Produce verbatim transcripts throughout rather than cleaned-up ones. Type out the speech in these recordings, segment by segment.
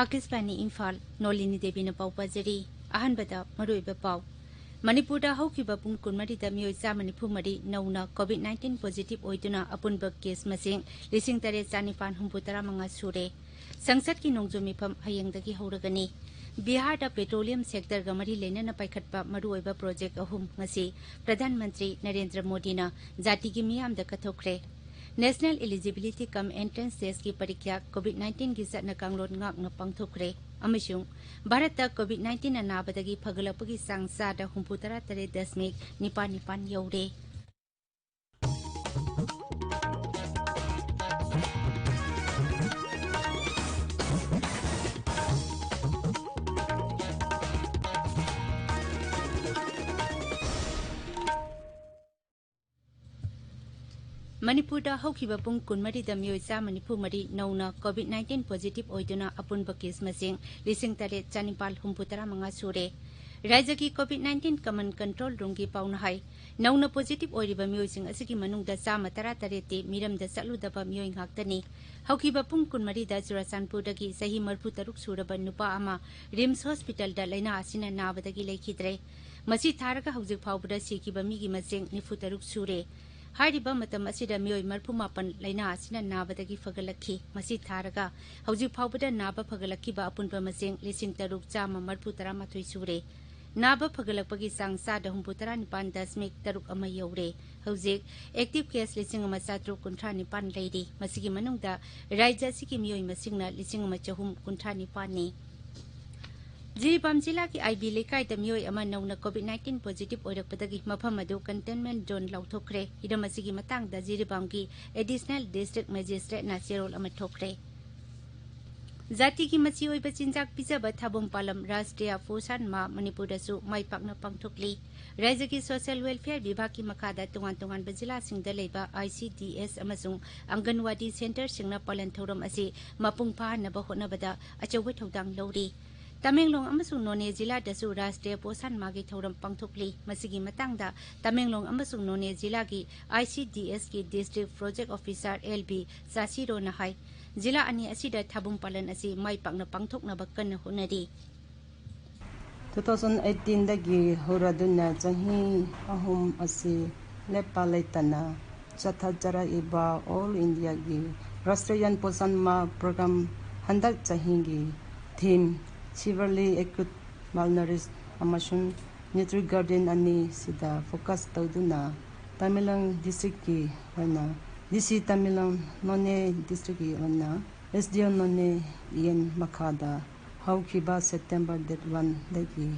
ꯑꯥꯀꯥꯁꯕꯥꯅꯤ ꯏꯝꯐꯥꯜ, ꯅꯣꯂꯤꯅꯤ ꯗꯦꯕꯤꯅ ꯄꯥꯎ ꯄꯥꯖꯔꯤ꯫ ꯑꯍꯥꯟꯕꯗ ꯃꯔꯨꯑꯣꯏꯕ ꯄꯥꯎ꯫ ꯃꯅꯤꯄꯨꯔꯗ ꯍꯧꯈꯤꯕ ꯄꯨꯡ ꯀꯨꯟꯃꯔꯤꯗ ꯃꯤꯑꯣꯏ ꯆꯥꯝꯃ ꯅꯤꯐꯨ ꯃꯔꯤ ꯅꯧꯅ COVID nineteen positive ꯑꯣꯏꯗꯨꯅ ꯑꯄꯨꯟꯕ case ꯃꯁꯤꯡ ꯂꯤꯁꯤꯡ ꯇꯔꯦꯠ ꯆꯥꯅꯤꯄꯥꯟ ꯍꯨꯝꯐꯨ ꯇꯔꯥ ꯃꯉꯥ ꯁꯨꯔꯦ꯫ ꯁꯪꯁꯠꯀꯤ ꯅꯣꯡꯖꯨ ꯃꯤꯐꯝ ꯍꯌꯦꯡꯗꯒꯤ ꯍꯧꯔꯒꯅꯤ꯫ ꯕꯤꯍꯥꯔꯗ petroleum sectorꯒ ꯃꯔꯤ ꯂꯩꯅꯅ ꯄꯥꯏꯈꯠꯄ ꯃꯔꯨꯑꯣꯏꯕ project ꯑꯍꯨꯝ ꯉꯁꯤ ꯄ꯭ꯔꯙꯥꯟ ꯃꯟꯇ꯭ꯔꯤ ꯅꯔꯦꯟꯗ꯭ꯔ ꯃꯣꯗꯤꯅ ꯖꯥꯇꯤꯒꯤ ꯃꯤꯌꯥꯝꯗ ꯀꯠꯊꯣꯛꯈ꯭ꯔꯦ꯫ National Eligibility cum Entrance Testꯀꯤ ꯄꯔꯤꯈ꯭ꯌꯥ COVID nineteenꯒꯤ ꯆꯠꯅ ꯀꯥꯡꯂꯣꯟ ꯉꯥꯛꯅ ꯄꯥꯡꯊꯣꯛꯈ꯭ꯔꯦ ꯑꯃꯁꯨꯡ ꯚꯥꯔꯠꯇ COVID nineteenꯅ ꯅꯥꯕꯗꯒꯤ ꯐꯒꯠꯂꯛꯄꯒꯤ ꯆꯥꯡ ꯆꯥꯗ ꯍꯨꯝꯐꯨ ꯇꯔꯥ ꯇꯔꯦꯠ ꯗꯁꯃꯤꯛ ꯅꯤꯄꯥꯟ ꯅꯤꯄꯥꯟ ꯌꯧꯔꯦ꯫ ꯃꯅꯤꯄꯨꯔꯗ ꯍꯧꯈꯤꯕ ꯄꯨꯡ ꯀꯨꯟꯃꯔꯤꯗ ꯃꯤꯑꯣꯏ ꯆꯥꯝꯃ ꯅꯤꯐꯨ ꯃꯔꯤ ꯅꯧꯅ COVID nineteen positive ꯑꯣꯏꯗꯨꯅ ꯑꯄꯨꯟꯕ case ꯃꯁꯤꯡ ꯂꯤꯁꯤꯡ ꯇꯔꯦꯠ ꯆꯥꯅꯤꯄꯥꯜ ꯍꯨꯝꯐꯨ ꯇꯔꯥ ꯃꯉꯥ ꯁꯨꯔꯦ꯫ ꯔꯥꯖ꯭ꯌꯒꯤ COVID nineteen command control roomꯒꯤ ꯄꯥꯎꯅ ꯍꯥꯏ, ꯅꯧꯅ positive ꯑꯣꯏꯔꯤꯕ ꯃꯤꯑꯣꯏꯁꯤꯡ ꯑꯁꯤꯒꯤ ꯃꯅꯨꯡꯗ ꯆꯥꯝꯃ ꯇꯔꯥ ꯇꯔꯦꯠꯇꯤ ꯃꯤꯔꯝꯗ ꯆꯠꯂꯨꯗꯕ ꯃꯤꯑꯣꯏ ꯉꯥꯛꯇꯅꯤ꯫ ꯍꯧꯈꯤꯕ ꯄꯨꯡ ꯀꯨꯟꯃꯔꯤꯗ ꯆꯨꯔꯥꯆꯥꯟꯄꯨꯔꯗꯒꯤ ꯆꯍꯤ ꯃꯔꯤꯐꯨ ꯇꯔꯨꯛ ꯁꯨꯔꯕ ꯅꯨꯄꯥ ꯑꯃ RIMS hospitalꯗ ꯂꯥꯏꯅꯥ ꯑꯁꯤꯅ ꯅꯥꯕꯗꯒꯤ ꯂꯩꯈꯤꯗ꯭ꯔꯦ꯫ ꯃꯁꯤ ꯊꯥꯔꯒ ꯍꯧꯖꯤꯛ ꯐꯥꯎꯕꯗ ꯁꯤꯈꯤꯕ ꯃꯤꯒꯤ ꯃꯁꯤꯡ ꯅꯤꯐꯨ ꯇꯔꯨꯛ ꯁꯨꯔꯦ꯫ ꯍꯥꯏꯔꯤꯕ ꯃꯇꯝ ꯑꯁꯤꯗ ꯃꯤꯑꯣꯏ ꯃꯔꯤꯐꯨ ꯃꯥꯄꯟ ꯂꯥꯏꯅꯥ ꯑꯁꯤꯅ ꯅꯥꯕꯗꯒꯤ ꯐꯒꯠꯂꯛꯈꯤ꯫ ꯃꯁꯤ ꯊꯥꯔꯒ ꯍꯧꯖꯤꯛ ꯐꯥꯎꯕꯗ ꯅꯥꯕ ꯐꯒꯠꯂꯛꯈꯤꯕ ꯑꯄꯨꯟꯕ ꯃꯁꯤꯡ ꯂꯤꯁꯤꯡ ꯇꯔꯨꯛ ꯆꯥꯝꯃ ꯃꯔꯤꯐꯨ ꯇꯔꯥ ꯃꯥꯊꯣꯏ ꯁꯨꯔꯦ꯫ ꯅꯥꯕ ꯐꯒꯠꯂꯛꯄꯒꯤ ꯆꯥꯡ ꯆꯥꯗ ꯍꯨꯝꯐꯨ ꯇꯔꯥ ꯅꯤꯄꯥꯟ ꯗꯁꯃꯤꯛ ꯇꯔꯨꯛ ꯑꯃ ꯌꯧꯔꯦ꯫ ꯍꯧꯖꯤꯛ active case ꯂꯤꯁꯤꯡ ꯑꯃ ꯆꯥꯇ꯭ꯔꯨꯛ ꯀꯨꯟꯊ꯭ꯔꯥ ꯅꯤꯄꯥꯟ ꯂꯩꯔꯤ꯫ ꯃꯁꯤꯒꯤ ꯃꯅꯨꯡꯗ ꯔꯥꯖ꯭ꯌ ꯑꯁꯤꯒꯤ ꯃꯤꯑꯣꯏ ꯃꯁꯤꯡꯅ ꯂꯤꯁꯤꯡ ꯑꯃ ꯆꯍꯨꯝ ꯀꯨꯟꯊ꯭ꯔꯥ ꯅꯤꯄꯥꯟꯅꯤ꯫ ꯖꯤꯔꯤꯕꯥꯝ ꯖꯤꯂꯥꯒꯤ ꯑꯥꯏꯕꯤ ꯂꯩꯀꯥꯏꯗ ꯃꯤꯑꯣꯏ ꯑꯃ ꯅꯧꯅ COVID nineteen positive ꯑꯣꯏꯔꯛꯄꯗꯒꯤ ꯃꯐꯝ ꯑꯗꯨ containment zone ꯂꯥꯎꯊꯣꯛꯈ꯭ꯔꯦ꯫ ꯍꯤꯔꯝ ꯑꯁꯤꯒꯤ ꯃꯇꯥꯡꯗ ꯖꯤꯔꯤꯕꯥꯝꯒꯤ Additional District Magistrateꯅ ꯆꯦꯔꯣꯜ ꯑꯃ ꯊꯣꯛꯈ꯭ꯔꯦ꯫ ꯖꯥꯇꯤꯒꯤ ꯃꯆꯤ ꯑꯣꯏꯕ ꯆꯤꯟꯖꯥꯛ ꯄꯤꯖꯕ ꯊꯥꯕꯨꯝ ꯄꯥꯂꯝ ꯔꯥꯁꯇ꯭ꯔꯤꯌꯥ ꯄꯣꯁꯥꯟ ꯃꯥꯍ ꯃꯅꯤꯄꯨꯔꯗꯁꯨ ꯃꯥꯏ ꯄꯥꯛꯅ ꯄꯥꯡꯊꯣꯛꯂꯤ꯫ ꯔꯥꯖ꯭ꯌꯒꯤ Social Welfare ꯚꯤꯚꯥꯒꯀꯤ ꯃꯈꯥꯗ ꯇꯣꯉꯥꯟ ꯇꯣꯉꯥꯟꯕ ꯖꯤꯂꯥꯁꯤꯡꯗ ꯂꯩꯕ ICDS ꯑꯃꯁꯨꯡ ꯑꯪꯒꯟꯋꯥꯗꯤ centreꯁꯤꯡꯅ ꯄꯥꯂꯟ ꯊꯧꯔꯝ ꯑꯁꯤ ꯃꯄꯨꯡ ꯐꯥꯍꯟꯅꯕ ꯍꯣꯠꯅꯕꯗ ꯑꯆꯧꯕ ꯊꯧꯗꯥꯡ ꯂꯧꯔꯤ꯫ ꯇꯃꯦꯡꯂꯣꯡ ꯑꯃꯁꯨꯡ ꯅꯣꯅꯦ ꯖꯤꯂꯥꯗꯁꯨ ꯔꯥꯁꯇ꯭ꯔꯤꯌꯥ ꯄꯣꯁꯥꯟ ꯃꯥꯍꯒꯤ ꯊꯧꯔꯝ ꯄꯥꯡꯊꯣꯛꯂꯤ꯫ ꯃꯁꯤꯒꯤ ꯃꯇꯥꯡꯗ ꯇꯃꯦꯡꯂꯣꯡ ꯑꯃꯁꯨꯡ ꯅꯣꯅꯦ ꯖꯤꯂꯥꯒꯤ ICDSꯀꯤ District Project Officer L B ꯆꯥꯁꯤꯔꯣꯅ ꯍꯥꯏ, ꯖꯤꯂꯥ ꯑꯅꯤ ꯑꯁꯤꯗ ꯊꯥꯕꯨꯡ ꯄꯥꯂꯟ ꯑꯁꯤ ꯃꯥꯏ ꯄꯥꯛꯅ ꯄꯥꯡꯊꯣꯛꯅꯕ ꯀꯟꯅ ꯍꯣꯠꯅꯔꯤ꯫ Two thousand eighteen ꯗꯒꯤ ꯍꯧꯔꯗꯨꯅ ꯆꯍꯤ ꯑꯍꯨꯝ ꯑꯁꯤ ꯂꯦꯞꯄ ꯂꯩꯇꯅ ꯆꯠꯊꯖꯔꯛꯏꯕ All Indiaꯒꯤ Rashtriya Poshan Maah Program ꯍꯟꯗꯛ ꯆꯍꯤꯒꯤ theme Severely Acute, Malnourished ꯑꯃꯁꯨꯡ Nutri Garden ꯑꯅꯤꯁꯤꯗ focus ꯇꯧꯗꯨꯅ ꯇꯃꯦꯡꯂꯣꯡ districtꯀꯤ ꯑꯣꯏꯅ, D C ꯇꯃꯦꯡꯂꯣꯡ, ꯅꯣꯅꯦ districtꯀꯤ ꯑꯣꯏꯅ S D O ꯅꯣꯅꯦ ꯌꯦꯟ ꯃꯈꯥꯗ ꯍꯧꯈꯤꯕ September date one ꯗꯒꯤ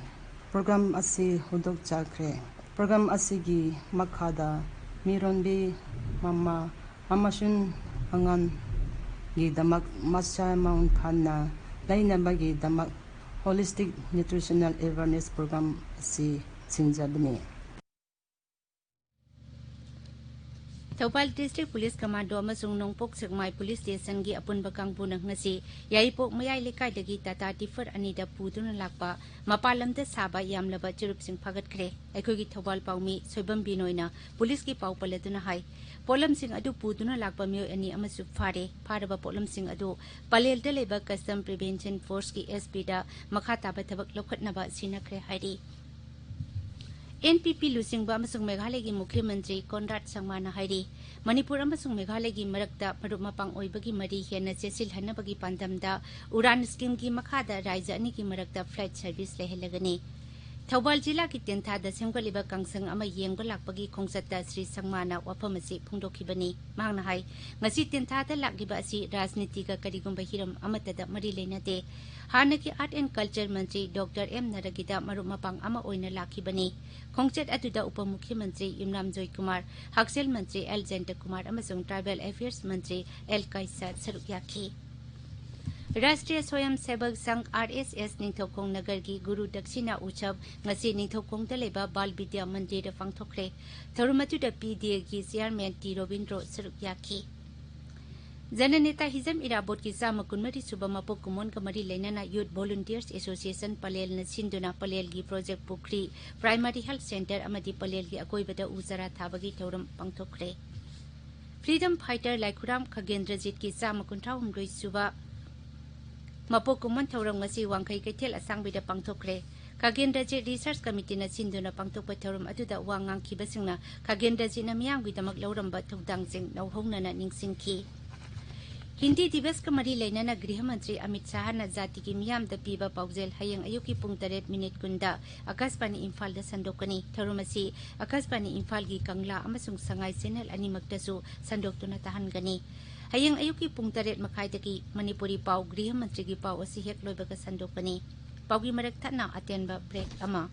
program ꯑꯁꯤ ꯍꯧꯗꯣꯛꯆꯈ꯭ꯔꯦ꯫ Program ꯑꯁꯤꯒꯤ ꯃꯈꯥꯗ ꯃꯤꯔꯣꯟꯕꯤ ꯃꯃꯥ ꯑꯃꯁꯨꯡ ꯑꯉꯥꯡꯒꯤꯗꯃꯛ ꯃꯁꯥ ꯃꯎ ꯐꯅ ꯂꯩꯅꯕꯒꯤꯗꯃꯛ Holistic Nutritional Awareness Program ꯑꯁꯤ ꯁꯤꯟꯖꯕꯅꯤ꯫ ꯊꯧꯕꯥꯜ District Police Commando ꯑꯃꯁꯨꯡ ꯅꯣꯡꯄꯣꯛ ꯁꯦꯛꯃꯥꯏ Police Stationꯒꯤ ꯑꯄꯨꯟꯕ ꯀꯥꯡꯕꯨꯅ ꯉꯁꯤ ꯌꯥꯏꯔꯤꯄꯣꯛ ꯃꯌꯥꯏ ꯂꯩꯀꯥꯏꯗꯒꯤ Tata Tiffer ꯑꯅꯤꯗ ꯄꯨꯗꯨꯅ ꯂꯥꯛꯄ ꯃꯄꯥꯟ ꯂꯝꯗ ꯁꯥꯕ ꯌꯥꯝꯂꯕ ꯆꯨꯔꯨꯞꯁꯤꯡ ꯐꯥꯒꯠꯈ꯭ꯔꯦ꯫ ꯑꯩꯈꯣꯏꯒꯤ ꯊꯧꯕꯥꯜ ꯄꯥꯎꯃꯤ ꯁꯣꯏꯕꯝ ꯕꯤꯅꯣꯏꯅ ꯄꯨꯂꯤꯁꯀꯤ ꯄꯥꯎ ꯄꯜꯂꯗꯨꯅ ꯍꯥꯏ, ꯄꯣꯠꯂꯝꯁꯤꯡ ꯑꯗꯨ ꯄꯨꯗꯨꯅ ꯂꯥꯛꯄ ꯃꯤꯑꯣꯏ ꯑꯅꯤ ꯑꯃꯁꯨ ꯐꯥꯔꯦ꯫ ꯐꯥꯔꯕ ꯄꯣꯠꯂꯝꯁꯤꯡ ꯑꯗꯨ ꯄꯂꯦꯜꯗ ꯂꯩꯕ Custom Prevention Forceꯀꯤ S Pꯗ ꯃꯈꯥ ꯇꯥꯕ ꯊꯕꯛ ꯂꯧꯈꯠꯅꯕ ꯁꯤꯟꯅꯈ꯭ꯔꯦ ꯍꯥꯏꯔꯤ꯫ N P P ꯂꯨꯆꯤꯡꯕ ꯑꯃꯁꯨꯡ ꯃꯦꯘꯥꯂꯌꯒꯤ ꯃꯨꯈ꯭ꯌ ꯃꯟꯇ꯭ꯔꯤ ꯀꯣꯟꯔꯥꯗ ꯁꯪꯃꯥꯅ ꯍꯥꯏꯔꯤ, ꯃꯅꯤꯄꯨꯔ ꯑꯃꯁꯨꯡ ꯃꯦꯘꯥꯂꯌꯒꯤ ꯃꯔꯛꯇ ꯃꯔꯨꯞ ꯃꯄꯥꯡ ꯑꯣꯏꯕꯒꯤ ꯃꯔꯤ ꯍꯦꯟꯅ ꯆꯦꯠꯁꯤꯜꯍꯟꯅꯕꯒꯤ ꯄꯥꯟꯗꯝꯗ ꯎꯔꯥꯟ schemeꯒꯤ ꯃꯈꯥꯗ ꯔꯥꯖ꯭ꯌ ꯑꯅꯤꯒꯤ ꯃꯔꯛꯇ flight service ꯂꯩꯍꯜꯂꯒꯅꯤ꯫ ꯊꯧꯕꯥꯜ ꯖꯤꯂꯥꯒꯤ ꯇꯦꯟꯊꯥꯗ ꯁꯦꯝꯒꯠꯂꯤꯕ ꯀꯥꯡꯁꯪ ꯑꯃ ꯌꯦꯡꯕ ꯂꯥꯛꯄꯒꯤ ꯈꯣꯡꯆꯠꯇ ꯁ꯭ꯔꯤ ꯁꯪꯃꯥꯅ ꯋꯥꯐꯝ ꯑꯁꯤ ꯐꯣꯡꯗꯣꯛꯈꯤꯕꯅꯤ꯫ ꯃꯍꯥꯛꯅ ꯍꯥꯏ, ꯉꯁꯤ ꯇꯦꯟꯊꯥꯗ ꯂꯥꯛꯂꯤꯕ ꯑꯁꯤ ꯔꯥꯖꯅꯤꯇꯤꯒ ꯀꯔꯤꯒꯨꯝꯕ ꯍꯤꯔꯝ ꯑꯃꯠꯇꯗ ꯃꯔꯤ ꯂꯩꯅꯗꯦ꯫ ꯍꯥꯟꯅꯒꯤ Art and Culture Mantri doctor M ꯅꯔꯒꯤꯗ ꯃꯔꯨꯞ ꯃꯄꯥꯡ ꯑꯃ ꯑꯣꯏꯅ ꯂꯥꯛꯈꯤꯕꯅꯤ꯫ ꯈꯣꯡꯆꯠ ꯑꯗꯨꯗ ꯎꯄ ꯃꯨꯈ꯭ꯌ ꯃꯟꯇ꯭ꯔꯤ ꯌꯨꯝꯅꯥꯝ ꯖꯣꯏꯀꯨꯃꯥꯔ, ꯍꯛꯁꯦꯜ ꯃꯟꯇ꯭ꯔꯤ ꯑꯦꯜ ꯖꯌꯟꯇꯀꯨꯃꯥꯔ ꯑꯃꯁꯨꯡ Tribal Affairs ꯃꯟꯇ꯭ꯔꯤ ꯑꯦꯜ ꯀꯥꯏꯁꯥ ꯁꯔꯨꯛ ꯌꯥꯈꯤ꯫ ꯔꯥꯁꯇ꯭ꯔꯤꯌ ꯁ꯭ꯋꯌꯝ ꯁꯦꯕꯛ ꯁꯪꯘ, R S S, ꯅꯤꯡꯊꯧꯈꯣꯡ ꯅꯒꯔꯒꯤ ꯒꯨꯔꯨ ꯗꯛꯁꯤꯅꯥ ꯎꯠꯁꯕ ꯉꯁꯤ ꯅꯤꯡꯊꯧꯈꯣꯡꯗ ꯂꯩꯕ ꯕꯥꯜ ꯕꯤꯗ꯭ꯌꯥ ꯃꯟꯗꯤꯔꯗ ꯄꯥꯡꯊꯣꯛꯈ꯭ꯔꯦ꯫ ꯊꯧꯔꯝ ꯑꯗꯨꯗ P D Aꯒꯤ chairman T Robindro ꯁꯔꯨꯛ ꯌꯥꯈꯤ꯫ ꯖꯅꯅꯦꯇꯥ ꯍꯤꯖꯝ ꯏꯔꯥꯕꯣꯠꯀꯤ ꯆꯥꯝꯃ ꯀꯨꯟꯃꯔꯤ ꯁꯨꯕ ꯃꯄꯣꯛ ꯀꯨꯝꯑꯣꯟꯒ ꯃꯔꯤ ꯂꯩꯅꯅ Youth Volunteers Association ꯄꯂꯦꯜꯅ ꯁꯤꯟꯗꯨꯅ ꯄꯂꯦꯜꯒꯤ Project ꯄꯨꯈ꯭ꯔꯤ, Primary Health Centre ꯑꯃꯗꯤ ꯄꯂꯦꯜꯒꯤ ꯑꯀꯣꯏꯕꯗ ꯎ ꯆꯥꯔꯥ ꯊꯥꯕꯒꯤ ꯊꯧꯔꯝ ꯄꯥꯡꯊꯣꯛꯈ꯭ꯔꯦ꯫ Freedom fighter ꯂꯥꯏꯈꯨꯔꯥꯝ ꯈꯒꯦꯟꯗ꯭ꯔꯖꯤꯠꯀꯤ ꯆꯥꯝꯃ ꯀꯨꯟꯊ꯭ꯔꯥ ꯍꯨꯝꯗꯣꯏ ꯁꯨꯕ ꯃꯄꯣꯛ ꯀꯨꯝꯑꯣꯟ ꯊꯧꯔꯝ ꯉꯁꯤ ꯋꯥꯡꯈꯩ ꯀꯩꯊꯦꯜ ꯑꯁꯥꯡꯕꯤꯗ ꯄꯥꯡꯊꯣꯛꯈ꯭ꯔꯦ꯫ ꯈꯒꯦꯟꯗ꯭ꯔꯖꯤꯠ Research Committeeꯅ ꯁꯤꯟꯗꯨꯅ ꯄꯥꯡꯊꯣꯛꯄ ꯊꯧꯔꯝ ꯑꯗꯨꯗ ꯋꯥ ꯉꯥꯡꯈꯤꯕꯁꯤꯡꯅ ꯈꯒꯦꯟꯗ꯭ꯔꯖꯤꯠꯅ ꯃꯤꯌꯥꯝꯒꯤꯗꯃꯛ ꯂꯧꯔꯝꯕ ꯊꯧꯗꯥꯡꯁꯤꯡ ꯅꯧꯍꯧꯅꯅ ꯅꯤꯡꯁꯤꯡꯈꯤ꯫ ꯍꯤꯟꯗꯤ ꯗꯤꯕꯁꯀ ꯃꯔꯤ ꯂꯩꯅꯅ ꯒ꯭ꯔꯤꯍ ꯃꯟꯇ꯭ꯔꯤ ꯑꯃꯤꯠ ꯁꯥꯍꯅ ꯖꯥꯇꯤꯒꯤ ꯃꯤꯌꯥꯝꯗ ꯄꯤꯕ ꯄꯥꯎꯖꯦꯜ ꯍꯌꯦꯡ ꯑꯌꯨꯛꯀꯤ ꯄꯨꯡ ꯇꯔꯦꯠ ꯃꯤꯅꯤꯠ ꯀꯨꯟꯗ ꯑꯀꯥꯁꯕꯥꯅꯤ ꯏꯝꯐꯥꯜꯗ ꯁꯟꯗꯣꯛꯀꯅꯤ꯫ ꯊꯧꯔꯝ ꯑꯁꯤ ꯑꯀꯥꯁꯕꯥꯅꯤ ꯏꯝꯐꯥꯜꯒꯤ ꯀꯪꯂꯥ ꯑꯃꯁꯨꯡ ꯁꯉꯥꯏ ꯆꯦꯅꯦꯜ ꯑꯅꯤꯃꯛꯇꯁꯨ ꯁꯟꯗꯣꯛꯇꯨꯅ ꯇꯥꯍꯟꯒꯅꯤ꯫ ꯍꯌꯦꯡ ꯑꯌꯨꯛꯀꯤ ꯄꯨꯡ ꯇꯔꯦꯠ ꯃꯈꯥꯏꯗꯒꯤ ꯃꯅꯤꯄꯨꯔꯤ ꯄꯥꯎ ꯒ꯭ꯔꯤꯍ ꯃꯟꯇ꯭ꯔꯤꯒꯤ ꯄꯥꯎ ꯑꯁꯤ ꯍꯦꯛ ꯂꯣꯏꯕꯒ ꯁꯟꯗꯣꯛꯀꯅꯤ꯫ ꯄꯥꯎꯒꯤ ꯃꯔꯛ ꯊꯠꯅ ꯑꯇꯦꯟꯕ ꯕ꯭ꯔꯦꯛ ꯑꯃ꯫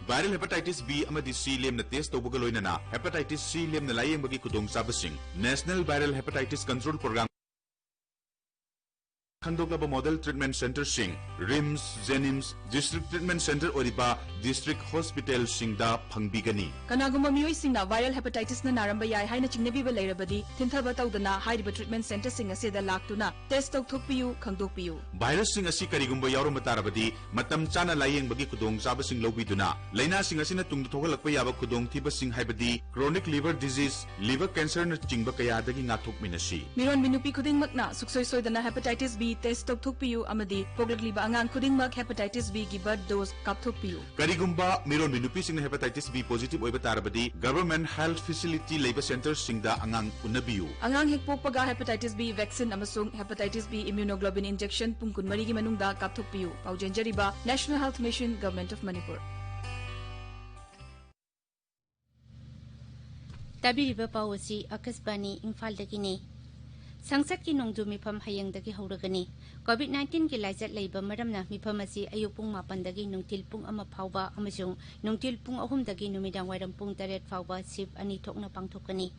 Viral hepatitis B ꯑꯃꯗꯤ C ꯂꯦꯝꯅ ꯇꯦꯁ ꯇꯧꯕꯒ ꯂꯣꯏꯅꯅ hepatitis C ꯂꯦꯝꯅ ꯂꯥꯌꯦꯡꯕꯒꯤ ꯈꯨꯗꯣꯡꯆꯥꯕꯁꯤꯡ National Viral Hepatitis Control Program ꯈꯪꯗꯣꯛꯂꯕ ꯃꯣꯗꯦꯜ ꯇ꯭ꯔꯤꯠꯃꯦꯟꯠ ꯁꯦꯟꯇꯔꯁꯤꯡ RIMS, JNIMS, district treatment centre ꯑꯣꯏꯔꯤꯕ ꯗꯤꯁꯇ꯭ꯔꯤꯛ ꯍꯣꯁꯄꯤꯇꯥꯜꯁꯤꯡꯗ ꯐꯪꯕꯤꯒꯅꯤ꯫ ꯀꯅꯥꯒꯨꯝꯕ ꯃꯤꯑꯣꯏꯁꯤꯡꯅ viral hepatitisꯅ ꯅꯥꯔꯝꯕ ꯌꯥꯏ ꯍꯥꯏꯅ ꯆꯤꯡꯅꯕꯤꯕ ꯂꯩꯔꯕꯗꯤ, ꯊꯤꯟꯊꯕ ꯇꯧꯗꯅ ꯍꯥꯏꯔꯤꯕ ꯇ꯭ꯔꯤꯠꯃꯦꯟꯠ ꯁꯦꯟꯇꯔꯁꯤꯡ ꯑꯁꯤꯗ ꯂꯥꯛꯇꯨꯅ ꯇꯦꯁ ꯇꯧꯊꯣꯛꯄꯤꯌꯨ, ꯈꯪꯗꯣꯛꯄꯤꯌꯨ꯫ ꯚꯥꯏꯔꯁꯁꯤꯡ ꯑꯁꯤ ꯀꯔꯤꯒꯨꯝꯕ ꯌꯥꯎꯔꯝꯕ ꯇꯥꯔꯕꯗꯤ, ꯃꯇꯝ ꯆꯥꯅ ꯂꯥꯌꯦꯡꯕꯒꯤ ꯈꯨꯗꯣꯡꯆꯥꯕꯁꯤꯡ ꯂꯧꯕꯤꯗꯨꯅ, ꯂꯥꯏꯅꯥꯁꯤꯡ ꯑꯁꯤꯅ ꯇꯨꯡꯗ ꯊꯣꯛꯍꯜꯂꯛꯄ ꯌꯥꯕ ꯈꯨꯗꯣꯡꯊꯤꯕꯁꯤꯡ, ꯍꯥꯏꯕꯗꯤ chronic liver disease, liver cancerꯅꯆꯤꯡꯕ ꯀꯌꯥꯗꯒꯤ ꯉꯥꯛꯊꯣꯛꯃꯤꯟꯅꯁꯤ꯫ ꯃꯤꯔꯣꯟꯕꯤ ꯅꯨꯄꯤ ꯈꯨꯗꯤꯡꯃꯛꯅ ꯁꯨꯡꯁꯣꯏ ꯁꯣꯏꯗꯅ hepatitis B test ꯇꯧꯊꯣꯛꯄꯤꯌꯨ ꯑꯃꯗꯤ ꯄꯣꯛꯂꯛꯂꯤꯕ ꯑꯉꯥꯡ ꯈꯨꯗꯤꯡꯃꯛ hepatitis Bꯒꯤ birth dose ꯀꯥꯞꯊꯣꯛꯄꯤꯌꯨ꯫ ꯀꯔꯤꯒꯨꯝꯕ ꯃꯤꯔꯣꯟꯕꯤ ꯅꯨꯄꯤꯁꯤꯡꯅ hepatitis B positive ꯑꯣꯏꯕ ꯇꯥꯔꯕꯗꯤ, government health facility ꯂꯩꯕ ꯁꯦꯟꯇꯔꯁꯤꯡꯗ ꯑꯉꯥꯡ ꯎꯅꯕꯤꯌꯨ꯫ ꯑꯉꯥꯡ ꯍꯦꯛ ꯄꯣꯛꯄꯒ hepatitis B vaccine ꯑꯃꯁꯨꯡ hepatitis B immunoglobulin injection ꯄꯨꯡ ꯀꯨꯟꯃꯔꯤꯒꯤ ꯃꯅꯨꯡꯗ ꯀꯥꯞꯊꯣꯛꯄꯤꯌꯨ꯫ ꯄꯥꯎꯖꯦꯟꯖꯔꯤꯕ National Health Mission, Government of Manipur꯫ ꯇꯥꯕꯤꯔꯤꯕ ꯄꯥꯎ ꯑꯁꯤ ꯑꯀꯥꯁꯕꯥꯅꯤ ꯏꯝꯐꯥꯜꯗꯒꯤꯅꯤ꯫ ꯁꯪꯁꯠꯀꯤ ꯅꯣꯡꯖꯨ ꯃꯤꯐꯝ ꯍꯌꯦꯡꯗꯒꯤ ꯍꯧꯔꯒꯅꯤ꯫ COVID nineteenꯒꯤ ꯂꯥꯏꯆꯠ ꯂꯩꯕ ꯃꯔꯝꯅ ꯃꯤꯐꯝ ꯑꯁꯤ ꯑꯌꯨꯛ ꯄꯨꯡ ꯃꯥꯄꯟꯗꯒꯤ ꯅꯨꯡꯊꯤꯜ ꯄꯨꯡ ꯑꯃ ꯐꯥꯎꯕ ꯑꯃꯁꯨꯡ ꯅꯨꯡꯊꯤꯜ ꯄꯨꯡ ꯑꯍꯨꯝꯗꯒꯤ ꯅꯨꯃꯤꯗꯥꯡ ꯋꯥꯏꯔꯝ ꯄꯨꯡ ꯇꯔꯦꯠ ꯐꯥꯎꯕ shift ꯑꯅꯤ ꯊꯣꯛꯅ ꯄꯥꯡꯊꯣꯛꯀꯅꯤ꯫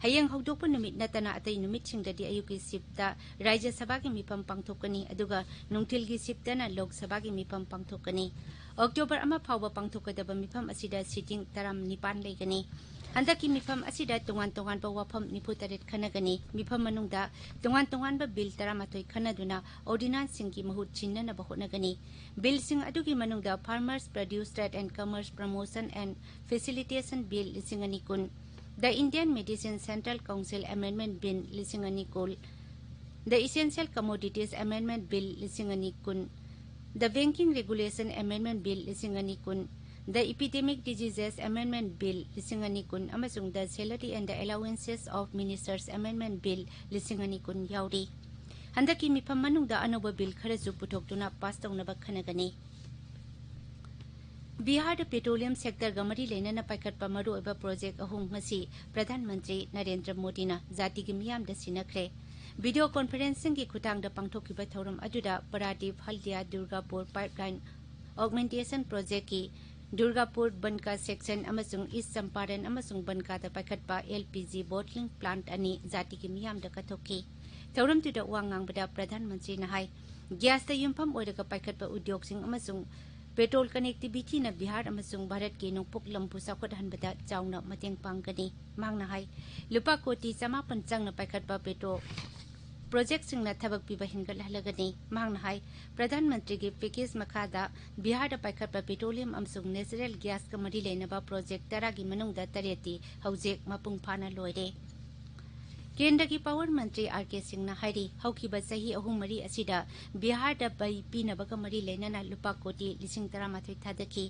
ꯍꯌꯦꯡ ꯍꯧꯗꯣꯛꯄ ꯅꯨꯃꯤꯠ ꯅꯠꯇꯅ ꯑꯇꯩ ꯅꯨꯃꯤꯠꯁꯤꯡꯗꯗꯤ ꯑꯌꯨꯛꯀꯤ shiftꯇ ꯔꯥꯖ꯭ꯌ ꯁꯚꯥꯒꯤ ꯃꯤꯐꯝ ꯄꯥꯡꯊꯣꯛꯀꯅꯤ, ꯑꯗꯨꯒ ꯅꯨꯡꯊꯤꯜꯒꯤ shiftꯇꯅ ꯂꯣꯛ ꯁꯚꯥꯒꯤ ꯃꯤꯐꯝ ꯄꯥꯡꯊꯣꯛꯀꯅꯤ꯫ ꯑꯣꯛꯇꯣꯕꯔ ꯑꯃ ꯐꯥꯎꯕ ꯄꯥꯡꯊꯣꯛꯀꯗꯕ ꯃꯤꯐꯝ ꯑꯁꯤꯗ sitting ꯇꯔꯥꯅꯤꯄꯥꯟ ꯂꯩꯒꯅꯤ꯫ ꯍꯟꯗꯛꯀꯤ ꯃꯤꯐꯝ ꯑꯁꯤꯗ ꯇꯣꯉꯥꯟ ꯇꯣꯉꯥꯟꯕ ꯋꯥꯐꯝ ꯅꯤꯐꯨ ꯇꯔꯦꯠ ꯈꯟꯅꯒꯅꯤ꯫ ꯃꯤꯐꯝ ꯃꯅꯨꯡꯗ ꯇꯣꯉꯥꯟ ꯇꯣꯉꯥꯟꯕ bill ꯇꯔꯥꯃꯥꯊꯣꯏ ꯈꯟꯅꯗꯨꯅ ordinanceꯁꯤꯡꯒꯤ ꯃꯍꯨꯠ ꯁꯤꯟꯅꯅꯕ ꯍꯣꯠꯅꯒꯅꯤ꯫ Billꯁꯤꯡ ꯑꯗꯨꯒꯤ ꯃꯅꯨꯡꯗ Farmers Produce Trade and Commerce Promotion and Facilitation Bill ꯂꯤꯁꯤꯡ ꯑꯅꯤ ꯀꯨꯟ, The Indian Medicine Central Council Amendment Bill ꯂꯤꯁꯤꯡ ꯑꯅꯤ ꯀꯨꯟ, The Essential Commodities Amendment Bill ꯂꯤꯁꯤꯡ ꯑꯅꯤ ꯀꯨꯟ, The Banking Regulation Amendment Bill ꯂꯤꯁꯤꯡ ꯑꯅꯤ ꯀꯨꯟ, The Epidemic Diseases Amendment Bill ꯂꯤꯁꯤꯡ ꯑꯅꯤ ꯀꯨꯟ ꯑꯃꯁꯨꯡ The Salary and the Allowances of Ministers Amendment Bill ꯂꯤꯁꯤꯡ ꯑꯅꯤ ꯀꯨꯟ ꯌꯥꯎꯔꯤ꯫ ꯍꯟꯗꯛꯀꯤ ꯃꯤꯐꯝ ꯃꯅꯨꯡꯗ ꯑꯅꯧꯕ ꯕꯤꯜ ꯈꯔꯁꯨ ꯄꯨꯊꯣꯛꯇꯨꯅ ꯄꯥꯁ ꯇꯧꯅꯕ ꯈꯟꯅꯒꯅꯤ꯫ ꯕꯤꯍꯥꯔꯗ ꯄꯦꯇ꯭ꯔꯣꯂꯤꯌꯝ ꯁꯦꯛꯇꯔꯒ ꯃꯔꯤ ꯂꯩꯅꯅ ꯄꯥꯏꯈꯠꯄ ꯃꯔꯨꯑꯣꯏꯕ ꯄ꯭ꯔꯣꯖꯦꯛ ꯑꯍꯨꯝ ꯉꯁꯤ ꯄ꯭ꯔꯙꯥꯟ ꯃꯟꯇ꯭ꯔꯤ ꯅꯔꯦꯟꯗ꯭ꯔ ꯃꯣꯗꯤꯅ ꯖꯥꯇꯤꯒꯤ ꯃꯤꯌꯥꯝꯗ ꯁꯤꯟꯅꯈ꯭ꯔꯦ꯫ ꯚꯤꯗꯤꯑꯣ ꯀꯣꯟꯐꯔꯦꯟꯁꯤꯡꯒꯤ ꯈꯨꯠꯊꯥꯡꯗ ꯄꯥꯡꯊꯣꯛꯈꯤꯕ ꯊꯧꯔꯝ ꯑꯗꯨꯗ ꯄꯔꯥꯗꯤꯞ ꯍꯜꯗꯤꯌꯥ ꯗꯨꯔꯒꯥꯄꯨꯔ ꯄꯥꯏꯞꯂꯥꯏꯟ ꯑꯣꯒꯃꯦꯟꯇꯦꯁꯟ ꯄ꯭ꯔꯣꯖꯦꯛꯀꯤ ꯗꯨꯔꯒꯥꯄꯨꯔ ꯕꯟꯀꯥ ꯁꯦꯛꯁꯟ ꯑꯃꯁꯨꯡ ꯏꯁ ꯆꯝꯄꯥꯔꯟ ꯑꯃꯁꯨꯡ ꯕꯟꯀꯥꯗ ꯄꯥꯏꯈꯠꯄ L P G bottling plant ꯑꯅꯤ ꯖꯥꯇꯤꯒꯤ ꯃꯤꯌꯥꯝꯗ ꯀꯠꯊꯣꯛꯈꯤ꯫ ꯊꯧꯔꯝꯗꯨꯗ ꯋꯥ ꯉꯥꯡꯕꯗ ꯄ꯭ꯔꯙꯥꯟ ꯃꯟꯇ꯭ꯔꯤꯅ ꯍꯥꯏ, ꯒ꯭ꯌꯥꯁꯇ ꯌꯨꯝꯐꯝ ꯑꯣꯏꯔꯒ ꯄꯥꯏꯈꯠꯄ ꯎꯗ꯭ꯌꯣꯒꯁꯤꯡ ꯑꯃꯁꯨꯡ ꯄꯦꯇ꯭ꯔꯣꯜ ꯀꯅꯦꯛꯇꯤꯚꯤꯇꯤꯅ ꯕꯤꯍꯥꯔ ꯑꯃꯁꯨꯡ ꯚꯥꯔꯠꯀꯤ ꯅꯣꯡꯄꯣꯛ ꯂꯝꯕꯨ ꯆꯥꯎꯈꯠꯍꯟꯕꯗ ꯆꯥꯎꯅ ꯃꯇꯦꯡ ꯄꯥꯡꯒꯅꯤ꯫ ꯃꯍꯥꯛꯅ ꯍꯥꯏ, ꯂꯨꯄꯥ ꯀꯣꯇꯤ ꯆꯃꯥꯄꯟ ꯆꯪꯅ ꯄꯥꯏꯈꯠꯄ ꯄꯦꯇ꯭ꯔꯣꯜ ꯄ꯭ꯔꯣꯖꯦꯛꯁꯤꯡꯅ ꯊꯕꯛ ꯄꯤꯕ ꯍꯦꯟꯒꯠꯍꯜꯂꯒꯅꯤ꯫ ꯃꯍꯥꯛꯅ ꯍꯥꯏ, ꯄ꯭ꯔꯙꯥꯟ ꯃꯟꯇ꯭ꯔꯤꯒꯤ ꯄꯦꯀꯦꯖ ꯃꯈꯥꯗ ꯕꯤꯍꯥꯔꯗ ꯄꯥꯏꯈꯠꯄ ꯄꯦꯇ꯭ꯔꯣꯂꯤꯌꯝ ꯑꯃꯁꯨꯡ ꯅꯦꯆꯔꯦꯜ ꯒ꯭ꯌꯥꯁꯀ ꯃꯔꯤ ꯂꯩꯅꯕ ꯄ꯭ꯔꯣꯖꯦꯛ ꯇꯔꯥꯒꯤ ꯃꯅꯨꯡꯗ ꯇꯔꯦꯠꯇꯤ ꯍꯧꯖꯤꯛ ꯃꯄꯨꯡ ꯐꯥꯅ ꯂꯣꯏꯔꯦ꯫ ꯀꯦꯟꯗ꯭ꯔꯒꯤ ꯄꯥꯋꯔ ꯃꯟꯇ꯭ꯔꯤ ꯑꯥꯔ ꯀꯦ ꯁꯤꯡꯅ ꯍꯥꯏꯔꯤ, ꯍꯧꯈꯤꯕ ꯆꯍꯤ ꯑꯍꯨꯝ ꯃꯔꯤ ꯑꯁꯤꯗ ꯕꯤꯍꯥꯔꯗ ꯃꯩ ꯄꯤꯅꯕꯒ ꯃꯔꯤ ꯂꯩꯅꯅ ꯂꯨꯄꯥ ꯀꯣꯇꯤ ꯂꯤꯁꯤꯡ ꯇꯔꯥꯃꯥꯊꯣꯏ ꯊꯥꯗꯈꯤ꯫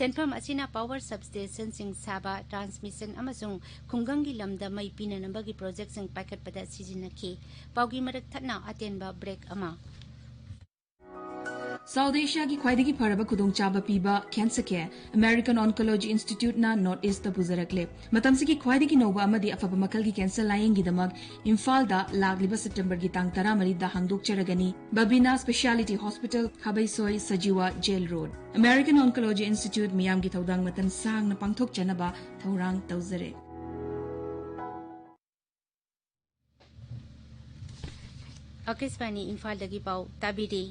ꯁꯦꯟꯐꯝ ꯑꯁꯤꯅ ꯄꯥꯋꯔ ꯁꯕꯁ꯭ꯇꯦꯁꯟꯁꯤꯡ ꯁꯥꯕ, ꯇ꯭ꯔꯥꯟꯁꯃꯤꯁꯟ ꯑꯃꯁꯨꯡ ꯈꯨꯡꯒꯪꯒꯤ ꯂꯝꯗ ꯃꯩ ꯄꯤꯅꯅꯕꯒꯤ ꯄ꯭ꯔꯣꯖꯦꯛꯁꯤꯡ ꯄꯥꯏꯈꯠꯄꯗ ꯁꯤꯖꯤꯟꯅꯈꯤ꯫ ꯄꯥꯎꯒꯤ ꯃꯔꯛ ꯊꯠꯅ ꯑꯇꯦꯟꯕ ꯕ꯭ꯔꯦꯛ ꯑꯃ꯫ ꯁꯥꯎꯠ ꯑꯦꯁꯤꯌꯥꯒꯤ ꯈ꯭ꯋꯥꯏꯗꯒꯤ ꯐꯔꯕ ꯈꯨꯗꯣꯡꯆꯥꯕ ꯄꯤꯕ cancer care American Oncology Instituteꯅ North Eastꯇ ꯄꯨꯖꯔꯛꯂꯦ꯫ ꯃꯇꯝꯁꯤꯒꯤ ꯈ꯭ꯋꯥꯏꯗꯒꯤ ꯅꯧꯕ ꯑꯃꯗꯤ ꯑꯐꯕ ꯃꯈꯜꯒꯤ cancer ꯂꯥꯌꯦꯡꯒꯤꯗꯃꯛ ꯏꯝꯐꯥꯜꯗ ꯂꯥꯛꯂꯤꯕ Septemberꯒꯤ ꯇꯥꯡ ꯇꯔꯥꯃꯔꯤꯗ ꯍꯥꯡꯗꯣꯛꯆꯔꯒꯅꯤ꯫ Babina Speciality Hospital, ꯈꯥꯕꯩꯁꯣꯏ, Sajiwa, Jail Road꯫ American Oncology Institute ꯃꯤꯌꯥꯝꯒꯤ ꯊꯧꯗꯥꯡ ꯃꯇꯝ ꯁꯥꯡꯅ ꯄꯥꯡꯊꯣꯛꯆꯅꯕ ꯊꯧꯔꯥꯡ ꯇꯧꯖꯔꯦ꯫ ꯑꯥꯀꯥꯁꯕꯥꯅꯤ ꯏꯝꯐꯥꯜꯗꯒꯤ ꯄꯥꯎ ꯇꯥꯕꯤꯔꯤ꯫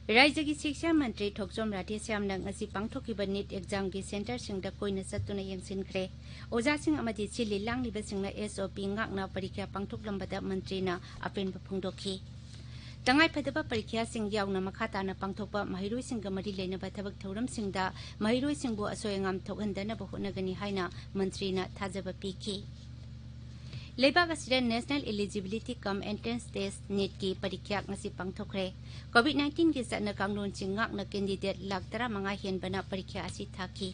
ꯔꯥꯖ꯭ꯌꯒꯤ ꯁꯤꯛꯁꯥ ꯃꯟꯇ꯭ꯔꯤ ꯊꯣꯛꯆꯣꯝ ꯔꯥꯙꯦꯁ꯭ꯌꯥꯝꯅ ꯉꯁꯤ ꯄꯥꯡꯊꯣꯛꯈꯤꯕ ꯅꯤꯠ ꯑꯦꯛꯖꯥꯝꯒꯤ ꯁꯦꯟꯇꯔꯁꯤꯡꯗ ꯀꯣꯏꯅ ꯆꯠꯇꯨꯅ ꯌꯦꯡꯁꯤꯟꯈ꯭ꯔꯦ꯫ ꯑꯣꯖꯥꯁꯤꯡ ꯑꯃꯗꯤ ꯁꯤꯜꯂꯤ ꯂꯥꯡꯂꯤꯕꯁꯤꯡꯅ ꯑꯦꯁ ꯑꯣ ꯄꯤ ꯉꯥꯛꯅ ꯄꯔꯤꯈ꯭ꯌꯥ ꯄꯥꯡꯊꯣꯛꯂꯝꯕꯗ ꯃꯟꯇ꯭ꯔꯤꯅ ꯑꯄꯦꯟꯕ ꯐꯣꯡꯗꯣꯛꯈꯤ꯫ ꯇꯉꯥꯏꯐꯗꯕ ꯄꯔꯤꯈ꯭ꯌꯥꯁꯤꯡ ꯌꯥꯎꯅ ꯃꯈꯥ ꯇꯥꯅ ꯄꯥꯡꯊꯣꯛꯄ ꯃꯍꯩꯔꯣꯏꯁꯤꯡꯒ ꯃꯔꯤ ꯂꯩꯅꯕ ꯊꯕꯛ ꯊꯧꯔꯝꯁꯤꯡꯗ ꯃꯍꯩꯔꯣꯏꯁꯤꯡꯕꯨ ꯑꯁꯣꯏ ꯑꯉꯥꯝ ꯊꯣꯛꯍꯟꯗꯅꯕ ꯍꯣꯠꯅꯒꯅꯤ ꯍꯥꯏꯅ ꯃꯟꯇ꯭ꯔꯤꯅ ꯊꯥꯖꯕ ꯄꯤꯈꯤ꯫ ꯂꯩꯕꯥꯛ ꯑꯁꯤꯗ National Eligibility cum Entrance Test, NEETꯀꯤ ꯄꯔꯤꯈ꯭ꯌꯥ ꯉꯁꯤ ꯄꯥꯡꯊꯣꯛꯈ꯭ꯔꯦ꯫ COVID-19ꯒꯤ ꯆꯠꯅ ꯀꯥꯡꯂꯣꯟꯁꯤꯡ ꯉꯥꯛꯅ candidate ꯂꯥꯈ ꯇꯔꯥꯃꯉꯥ ꯍꯦꯟꯕꯅ ꯄꯔꯤꯈ꯭ꯌꯥ ꯑꯁꯤ ꯊꯥꯈꯤ꯫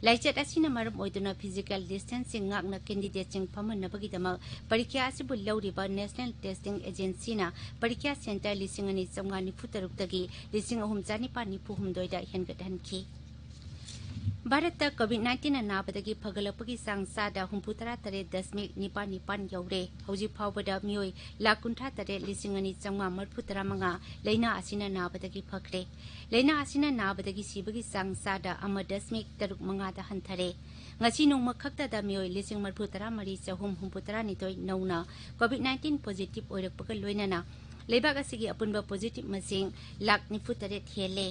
ꯂꯥꯏꯆꯠ ꯑꯁꯤꯅ ꯃꯔꯝ ꯑꯣꯏꯗꯨꯅ physical distancing ꯉꯥꯛꯅ candidateꯁꯤꯡ ꯐꯝꯍꯟꯅꯕꯒꯤꯗꯃꯛ ꯄꯔꯤꯈ꯭ꯌꯥ ꯑꯁꯤꯕꯨ ꯂꯧꯔꯤꯕ National Testing Agencyꯅ ꯄꯔꯤꯈ꯭ꯌꯥ centre ꯂꯤꯁꯤꯡ ꯑꯅꯤ ꯆꯥꯝꯃꯉꯥ ꯅꯤꯐꯨ ꯇꯔꯨꯛꯇꯒꯤ ꯂꯤꯁꯤꯡ ꯑꯍꯨꯝ ꯆꯥꯅꯤꯄꯥꯟ ꯅꯤꯐꯨ ꯍꯨꯝꯗꯣꯏꯗ ꯍꯦꯟꯒꯠꯍꯟꯈꯤ꯫ ꯚꯥꯔꯠꯇ COVID-19ꯅ ꯅꯥꯕꯗꯒꯤ ꯐꯒꯠꯂꯛꯄꯒꯤ ꯆꯥꯡ ꯆꯥꯗ ꯍꯨꯝꯐꯨ ꯇꯔꯥ ꯇꯔꯦꯠ ꯗꯁꯃꯤꯛ ꯅꯤꯄꯥꯟ ꯅꯤꯄꯥꯟ ꯌꯧꯔꯦ꯫ ꯍꯧꯖꯤꯛ ꯐꯥꯎꯕꯗ ꯃꯤꯑꯣꯏ ꯂꯥꯈ ꯀꯨꯟꯊ꯭ꯔꯥ ꯇꯔꯦꯠ ꯂꯤꯁꯤꯡ ꯑꯅꯤ ꯆꯥꯝꯃꯉꯥ ꯃꯔꯤꯐꯨ ꯇꯔꯥ ꯃꯉꯥ ꯂꯥꯏꯅꯥ ꯑꯁꯤꯅ ꯅꯥꯕꯗꯒꯤ ꯐꯈ꯭ꯔꯦ꯫ ꯂꯥꯏꯅꯥ ꯑꯁꯤꯅ ꯅꯥꯕꯗꯒꯤ ꯁꯤꯕꯒꯤ ꯆꯥꯡ ꯆꯥꯗ ꯑꯃ ꯗꯁꯃꯤꯛ ꯇꯔꯨꯛ ꯃꯉꯥꯗ ꯍꯟꯊꯔꯦ꯫ ꯉꯁꯤ ꯅꯣꯡꯃ ꯈꯛꯇꯗ ꯃꯤꯑꯣꯏ ꯂꯤꯁꯤꯡ ꯃꯔꯤꯐꯨ ꯇꯔꯥ ꯃꯔꯤ ꯆꯍꯨꯝ ꯍꯨꯝꯐꯨ ꯇꯔꯥ ꯅꯤꯊꯣꯏ ꯅꯧꯅ COVID-19 positive ꯑꯣꯏꯔꯛꯄꯒ ꯂꯣꯏꯅꯅ ꯂꯩꯕꯥꯛ ꯑꯁꯤꯒꯤ ꯑꯄꯨꯟꯕ positive ꯃꯁꯤꯡ ꯂꯥꯈ ꯅꯤꯐꯨ ꯇꯔꯦꯠ ꯍꯦꯜꯂꯦ꯫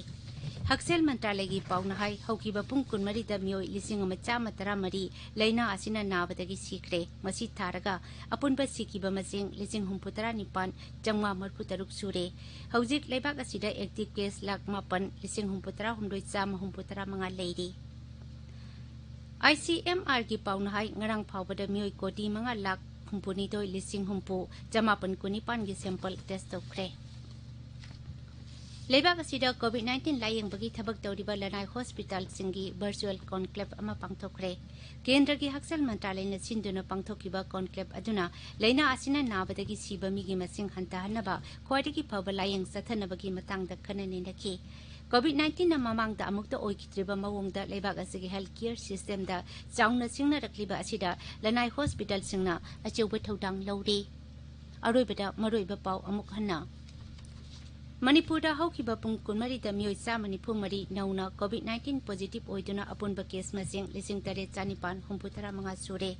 ꯍꯛꯁꯦꯜ ꯃꯟꯇ꯭ꯔꯥꯂꯌꯒꯤ ꯄꯥꯎꯅ ꯍꯥꯏ, ꯍꯧꯈꯤꯕ ꯄꯨꯡ ꯀꯨꯟꯃꯔꯤꯗ ꯃꯤꯑꯣꯏ ꯂꯤꯁꯤꯡ ꯑꯃ ꯆꯥꯝꯃ ꯇꯔꯥ ꯃꯔꯤ ꯂꯥꯏꯅꯥ ꯑꯁꯤꯅ ꯅꯥꯕꯗꯒꯤ ꯁꯤꯈ꯭ꯔꯦ꯫ ꯃꯁꯤ ꯊꯥꯔꯒ ꯑꯄꯨꯟꯕ ꯁꯤꯈꯤꯕ ꯃꯁꯤꯡ ꯂꯤꯁꯤꯡ ꯍꯨꯝꯐꯨ ꯇꯔꯥ ꯅꯤꯄꯥꯟ ꯆꯥꯝꯃꯉꯥ ꯃꯔꯤꯐꯨ ꯇꯔꯨꯛ ꯁꯨꯔꯦ꯫ ꯍꯧꯖꯤꯛ ꯂꯩꯕꯥꯛ ꯑꯁꯤꯗ active case ꯂꯥꯈ ꯃꯥꯄꯟ ꯂꯤꯁꯤꯡ ꯍꯨꯝꯐꯨ ꯇꯔꯥ ꯍꯨꯝꯗꯣꯏ ꯆꯥꯝꯃ ꯍꯨꯝꯐꯨ ꯇꯔꯥ ꯃꯉꯥ ꯂꯩꯔꯤ꯫ ICMRꯒꯤ ꯄꯥꯎꯅ ꯍꯥꯏ, ꯉꯔꯥꯡ ꯐꯥꯎꯕꯗ ꯃꯤꯑꯣꯏ ꯀꯣꯇꯤ ꯃꯉꯥ ꯂꯥꯈ ꯍꯨꯝꯐꯨꯅꯤꯊꯣꯏ ꯂꯤꯁꯤꯡ ꯍꯨꯝꯐꯨ ꯆꯃꯥꯄꯟ ꯀꯨꯟꯅꯤꯄꯥꯟꯒꯤ sample test ꯇꯧꯈ꯭ꯔꯦ꯫ ꯂꯩꯕꯥꯛ ꯑꯁꯤꯗ COVID-19 ꯂꯥꯌꯦꯡꯕꯒꯤ ꯊꯕꯛ ꯇꯧꯔꯤꯕ ꯂꯅꯥꯏ hospitalꯁꯤꯡꯒꯤ virtual conclave ꯑꯃ ꯄꯥꯡꯊꯣꯛꯈ꯭ꯔꯦ꯫ ꯀꯦꯟꯗ꯭ꯔꯒꯤ ꯍꯛꯁꯦꯜ ꯃꯟꯇ꯭ꯔꯥꯂꯌꯅ ꯁꯤꯟꯗꯨꯅ ꯄꯥꯡꯊꯣꯛꯈꯤꯕ conclave ꯑꯗꯨꯅ ꯂꯥꯏꯅꯥ ꯑꯁꯤꯅ ꯅꯥꯕꯗꯒꯤ ꯁꯤꯕ ꯃꯤꯒꯤ ꯃꯁꯤꯡ ꯍꯟꯊꯍꯟꯅꯕ ꯈ꯭ꯋꯥꯏꯗꯒꯤ ꯐꯕ ꯂꯥꯌꯦꯡ ꯆꯠꯊꯅꯕꯒꯤ ꯃꯇꯥꯡꯗ ꯈꯟꯅ ꯅꯩꯅꯈꯤ꯫ COVID-19ꯅ ꯃꯃꯥꯡꯗ ꯑꯃꯨꯛꯇ ꯑꯣꯏꯈꯤꯗ꯭ꯔꯤꯕ ꯃꯑꯣꯡꯗ ꯂꯩꯕꯥꯛ ꯑꯁꯤꯒꯤ health care systemꯗ ꯆꯥꯎꯅ ꯁꯤꯡꯅꯔꯛꯂꯤꯕ ꯑꯁꯤꯗ ꯂꯅꯥꯏ hospitalꯁꯤꯡꯅ ꯑꯆꯧꯕ ꯊꯧꯗꯥꯡ ꯂꯧꯔꯤ꯫ ꯑꯔꯣꯏꯕꯗ ꯃꯔꯨꯑꯣꯏꯕ ꯄꯥꯎ ꯑꯃꯨꯛ ꯍꯟꯅ꯫ ꯃꯅꯤꯄꯨꯔꯗ ꯍꯧꯈꯤꯕ ꯄꯨꯡ ꯀꯨꯟꯃꯔꯤꯗ ꯃꯤꯑꯣꯏ ꯆꯥꯝꯃ ꯅꯤꯐꯨ ꯃꯔꯤ ꯅꯧꯅ COVID-19 positive ꯑꯣꯏꯗꯨꯅ ꯑꯄꯨꯟꯕ case ꯃꯁꯤꯡ ꯂꯤꯁꯤꯡ ꯇꯔꯦꯠ ꯆꯥꯅꯤꯄꯥꯟ ꯍꯨꯝꯐꯨ ꯇꯔꯥ ꯃꯉꯥ ꯁꯨꯔꯦ꯫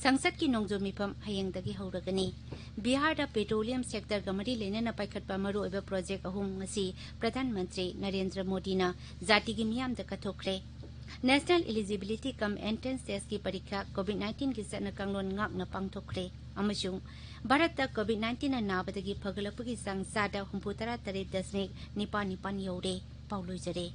ꯁꯪꯁꯠꯀꯤ ꯅꯣꯡꯖꯨ ꯃꯤꯐꯝ ꯍꯌꯦꯡꯗꯒꯤ ꯍꯧꯔꯒꯅꯤ꯫ ꯕꯤꯍꯥꯔꯗ petroleum sectorꯒ ꯃꯔꯤ ꯂꯩꯅꯅ ꯄꯥꯏꯈꯠꯄ ꯃꯔꯨꯑꯣꯏꯕ project ꯑꯍꯨꯝ ꯉꯁꯤ ꯄ꯭ꯔꯙꯥꯟ ꯃꯟꯇ꯭ꯔꯤ ꯅꯔꯦꯟꯗ꯭ꯔ ꯃꯣꯗꯤꯅ ꯖꯥꯇꯤꯒꯤ ꯃꯤꯌꯥꯝꯗ ꯀꯠꯊꯣꯛꯈ꯭ꯔꯦ꯫ National Eligibility cum Entrance Test ꯀꯤ ꯄꯔꯤꯈ꯭ꯌꯥ COVID nineteen ꯒꯤ ꯆꯠꯅ ꯀꯥꯡꯂꯣꯟ ꯉꯥꯛꯅ ꯄꯥꯡꯊꯣꯛꯈ꯭ꯔꯦ ꯑꯃꯁꯨꯡ ꯚꯥꯔꯠꯇ COVID nineteen ꯅ ꯅꯥꯕꯗꯒꯤ ꯐꯒꯠꯂꯛꯄꯒꯤ ꯆꯥꯡ ꯆꯥꯗ ꯍꯨꯝꯐꯨ ꯇꯔꯥ ꯇꯔꯦꯠ ꯗꯁꯃꯤꯛ ꯅꯤꯄꯥꯜ ꯅꯤꯄꯥꯜ ꯌꯧꯔꯦ꯫ ꯄꯥꯎ ꯂꯣꯏꯖꯔꯦ꯫